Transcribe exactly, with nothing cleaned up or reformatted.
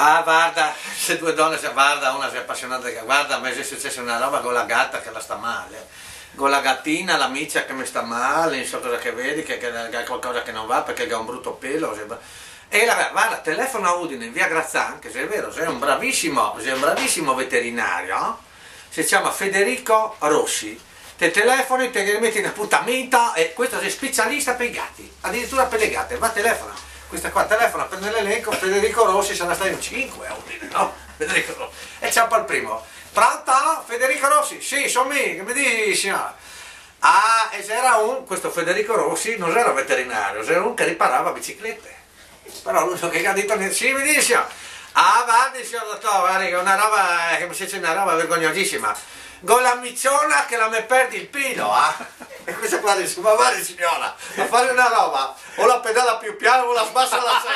Ah, varda, se due done se varda, una xe apasionada, varda, me xe suceso na roba co la gata che la sta male, co la gatina, la micia che me sta male, insoma, cosa che vedi, che, che, che xe qualcosa che no va parché ga un bruto pelo, xe... E la, varda, telefona a Udine, in via Grazzan, che xe vero, xe un bravisimo, xe un bravisimo veterinario, se ciama Federico Rossi. Te telefoni, te ghe meti un apuntamento, e questo xe specialista par i gati, adiritura par le gate, va, telefona. Questa qua telefona par l'elenco, Federico Rossi, sarà stà in cinque a Udine, no? Federico Rossi. E ciapa el primo. Pronto? Federico Rossi? Sì, son mi, che me disi, siora? Ah, e xera un, questo Federico Rossi no xera veterinario, xera un che riparava biciclete. Però lu che ga dito, sì, me disi, siora. Ah, vardi, sior dotor, vardi che xe na roba, eh, che me xe sucesa na roba vergognosisima. Go la miciona che la me perdi el pelo, ah. E questo qua dixe, ma vardi, siora, a fare na roba, o la pedala più piano o la sbasa la sela.